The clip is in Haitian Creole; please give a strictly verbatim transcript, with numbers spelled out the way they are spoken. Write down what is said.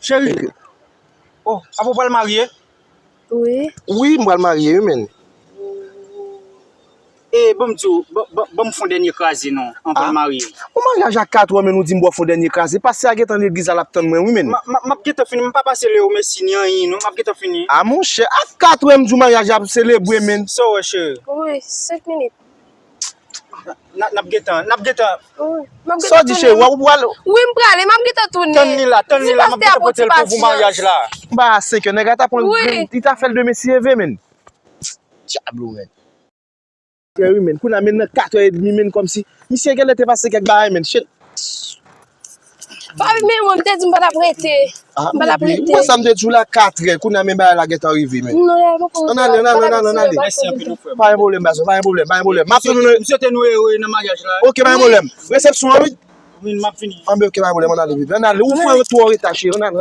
Cheri, oh, apa w pral marye? Wi. Wi, m pral marye, wi, menn. E, ban m di w, ban, ban, ban m fè yon dènye kraze, non, an pral marye. Yon maryaj a katrè, menn, ou di m ba w fè yon dènye kraze. Pastè a gentan legliz la, l ap tann mwen, wi, menn. M, m, m ap gentan fini, m pa pase Leo Messi ni anyen, non, m ap gentan fini. A, monchè, a katrè, m di w maryaj la ap selebre, menn. Sa w wè, cheri? Wi, senk minit. N a, n ap gentan, n ap gentan. Wi, m ap gentan tounen. Sa w di, cheri, w ap pral? Wi, m prale, m ap gentan tounen. Tann li la, tann li la, m ap gentan pote l pou, pou maryaj la. M pa a senk è, nèg la ta pran, li ta fè l demen si Dieu veut, menn. Dyab ou, menn. Frè, wi, menn. Kounye a, menn, nan katrè edmi, menn, kòmsi misye genlè te pase kèk bagay, menn. Shit. Papi, men mwen, m te di m pa t ap rete. M pa t ap rete. Mwen, sa m te di w la, katrè. Kounye a, men bagay la gentan rive, menn. Non, non, non, ann ale, ann ale, ann ale, ann ale. Pa gen pwoblèm, bazan, pa gen pwoblèm, pa gen pwoblèm. M ap tann ou nan... M swete nou ere nan maryaj la. Ok, pa gen pwoblèm. Resepsyon an, wi. Wi, m ap vini. Anben, ok, pa gen pwoblèm, ann ale vit. Ann ale, ou fè twò reta, cheri, ann ale.